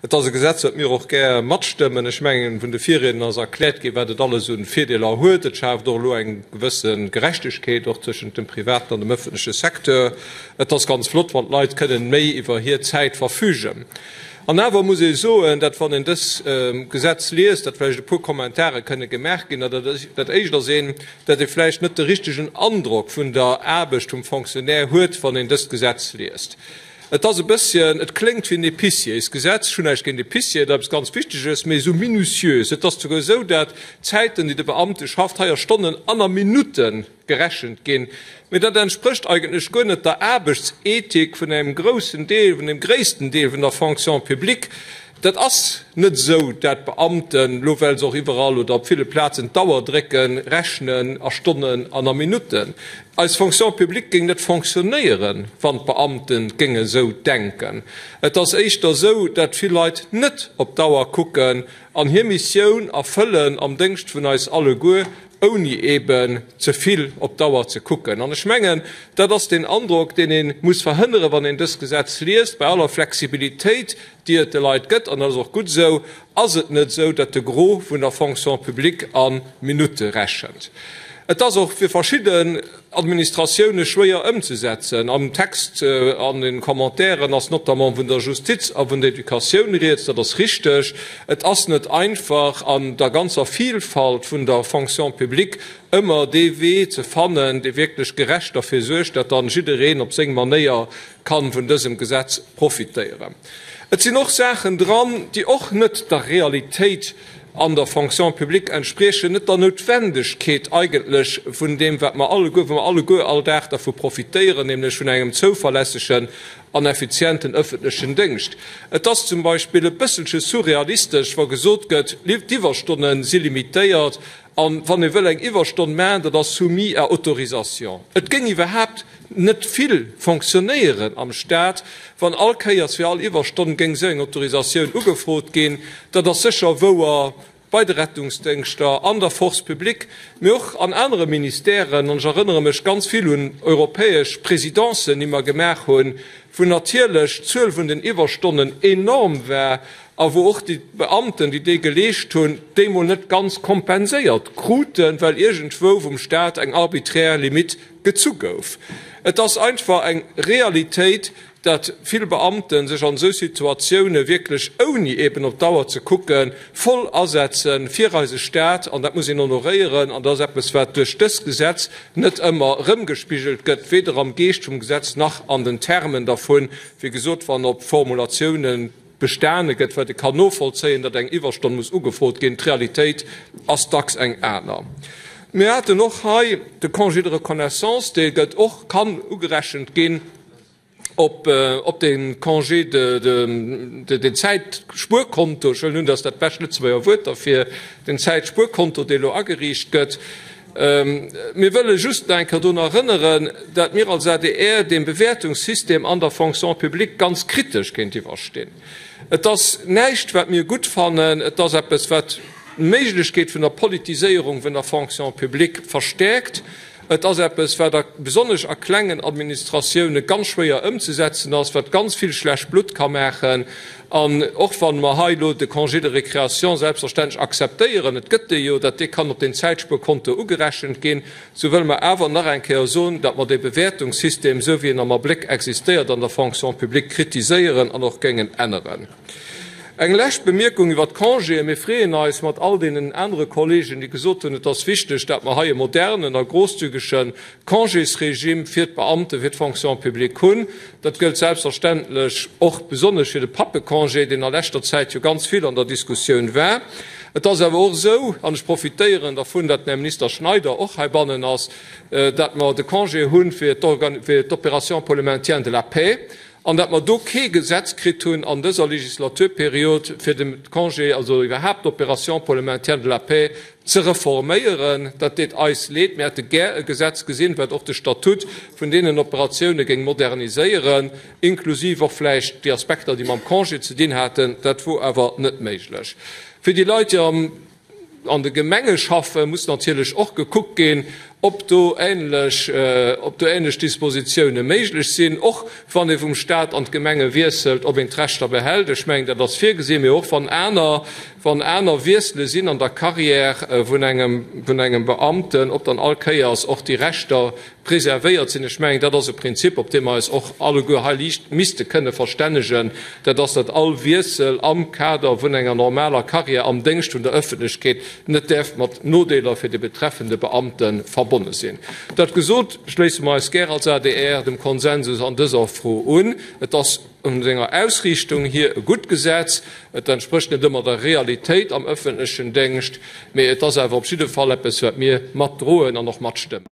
Et ass e Gesetz, wat mir och gär matstëmmen. Ech mengen, vun de Virriedner ass erkläert ginn, wat et alles u Virdeeler huet. Et schaaft och elo eng gewësse Gerechtegkeet och tëschent dem privaten an dem ëffentleche Secteur. Et ass ganz flott, wann d'Leit kënnen méi iwwer hir Zäit verfügen. An awer muss ee soen, dat wann een dës Gesetz liest, dat vläicht e puer Kommentare kënne gemaach ginn. Dat éischt ass een, dat ee vläicht net de richtegen Androck vun der Aarbecht vum Fonctionnaire huet, wann een dëst Gesetz liest. Et ass e bësschen, et kléngt wéi en Épiciersgesetz. Ech hunn näischt géint Épicier, dat ass eppes ganz Wichteges, mee esou minutiös. Et ass souguer esou, dat d'Zäiten, déi de Beamte schafft, hei a Stonnen an a Minutte gerechent ginn. Mee dat entsprécht eigentlech guer net der Aarbechtsethik vun engem groussen Deel, vun dem gréissten Deel vun der Fonction publique. Dat ass net esou, dat d'Beamten, elo well se och iwwerall oder op ville Plazen d'Auer drécken, rechnen a Stonnen an a Minutten. Eis Fonction publique géing net fonctionnéieren, wann d'Beamte géinge esou denken. Et ass éischter esou, dat vill Leit net op d'Auer kucken an hir Missioun erfëllen am Déngscht vun eis alleguer, ouni eben ze vill op d'Auer ze kucken. An ech mengen, dat ass deen Androck, deen ee muss verhënneren, wann een dëst Gesetz liest, bei aller Flexibilitéit, déi et de Leit gëtt, an dat ass och gutt esou, ass et net esou, datt de Gros vun der Fonction publique a Minutte rechent. Et ass och fir verschidden Administratioune schwéier ëmzesetzen. Am Text, an de Commentairen ass notamment vun der Justiz a vun der Educatioun rieds. Dat ass richteg. Et ass net einfach, an der ganzer Vielfalt vun der Fonction publique ëmmer dee Wee ze fannen, dee wierklech gerecht derfir suergt, datt dann jiddereen op seng Manéier kann vun dësem Gesetz profitéieren. Et sinn och Saachen dran, déi och net der Realitéit an der Fonction publique entspriechen, net der Noutwendegkeet eigentlech vun deem, wat mer alleguer, wou mer alleguer all Dag dervu profitéieren, nämlech vun engem zouverlässegen an effizienten öffentlechen Déngscht. Et ass zum Beispill e bësselche surrealistesch, wa gesot gëtt, d'Iwwerstonne si limitéiert an wann ee wëll eng Iwwerstonn maachen, dat ass soumis à autorisation. Et géing iwwerhaapt net vill fonctionnéieren am Staat, wann all Kéiers fir all Iwwerstonn géing esou eng Autorisatioun ugefrot ginn. Dat ass sécher wouer bei de Rettungsdéngschter, an der Force publique, mee och an anere Ministèren. An ech erënnere mech ganz vill un europäesch Présidencen, déi mer gemaach hunn, wou natierlech d'Zuel vun den Iwwerstonnen enorm war a wou och déi Beamten, déi déi geleescht hunn, déi mol net ganz kompenséiert kruten, well iergendwou vum Staat eng arbiträr Limite gezu gouf. Et ass einfach eng Realitéit, datt vill Beamte sech an esou Situatioune wierklech, ouni eben op d'Auer ze kucken, voll asetze fir eise Staat. An dat muss een honoréieren. An dat ass eppes, wat duerch dëst Gesetz net ëmmer erëmgespigelt gëtt, weder am Geescht vum Gesetz nach an den Termen dervun. Wéi gesot, wann op Formulatiounen bestane gëtt, wat ee kann novollzéien, datt eng Iwwerstonn muss ugefrot ginn. D'Realitéit ass dacks eng aner. Mir haten och hei de Congé de reconnaissance, dee gëtt och, kann ugerechent ginn op, op de Congé de, de, den Zäitspuerkonto. Ech huelen un, dat ass dat bescht Lëtzebuerger Wuert derfir, den Zäitspuerkonto, dee elo ageriicht gëtt. Mir wëlle just nach eng Kéier drun erënneren, dat mir als adr deem Bewäertungssystem an der Fonction publique ganz kritesch géintiwwer stinn. Et ass näischt, wat mir gutt fannen. Et ass eppes, wat d'Méiglechkeet vun der Politiséierung vun der Fonction publique verstäerkt. Et ass eppes, wat a besonnesch a klengen Administratioune ganz schwéier ëmzesetzen ass, wat ganz vill schlecht Blutt ka maachen. An och wa mer hei elo de Congé de récréation selbstverständlech akzeptéieren, et gëtt dee jo, datt dee kann op den Zäitspuerkonto ugerechent ginn, esou wëlle mer awer nach eng Kéier soen, datt mer dee Bewäertungssystem, esou wéi en am Abléck existéiert an der Fonction publique, kritiséieren an och géingen änneren. Eng lescht Bemierkung iwwert d'Congéen. Mir freeën eis mat all deenen anere Kollegen, déi gesot hunn, et ass wichteg, datt mer hei e modernen a grosszügege Congésregime fir d'Beamten, fir d'Fonction publique hunn. Dat gëllt selbstverständlech och besonnesch fir de Pappecongé, deen a leschter Zäit jo ganz vill an der Diskussioun war. Et ass awer och esou, an ech profitéieren dervun, datt den Här Minister Schneider och heibannen ass, datt mer de Congé hu fir d'Opération pour le maintien de la paix an datt mer do kee Gesetz kritt hunn an dëser Legislaturperiod, fir de Congé, also iwwerhaapt d'Opération pour le maintien de la paix ze reforméieren. Dat deet eis leed. Mir hätte gär e Gesetz gesinn, wat och de Statut vun deenen Operatioune géing moderniséieren, inklusiv och vläicht déi Aspekter, déi mam Congé ze dinn haten. Dat wor awer net méiglech. Fir déi Leit, déi am. An de Gemenge schaffen, muss natierlech och gekuckt ginn. Ob do änlech, ob do änlech Dispositioune méiglech sinn, och wann ee vum Stat an d'Gemenge wiesselt, ob een d'Rechter behält, ech mengen, dat ass virgesinn, mee och wann aner, wann aner Wiessele sinn an der Carrière vun engem, vun engem Beamten, ob dann all Kéiers och déi Rechter preservéiert sinn. Ech mengen, dat ass e Prinzip, op dee mer eis och alleguer hei liicht misste kënne verstännegen, dat ass, datt all Wiessel am Kader vun enger normaler Carrière am Déngscht vun der Öffentlechkeet net däerf mat Nodeeler fir de betreffende Beamte verbonne sinn. Dat gesot, schléisse mer eis gär als adr dem Konsensus an dëser Fro un. Et ass un senger Ausriichtung hier e gutt Gesetz. Et entsprécht net ëmmer der Realitéit am öffentlechen Déngscht, mee et ass awer op jidde Fall eppes, wat mir matdroen an och matstëmmen.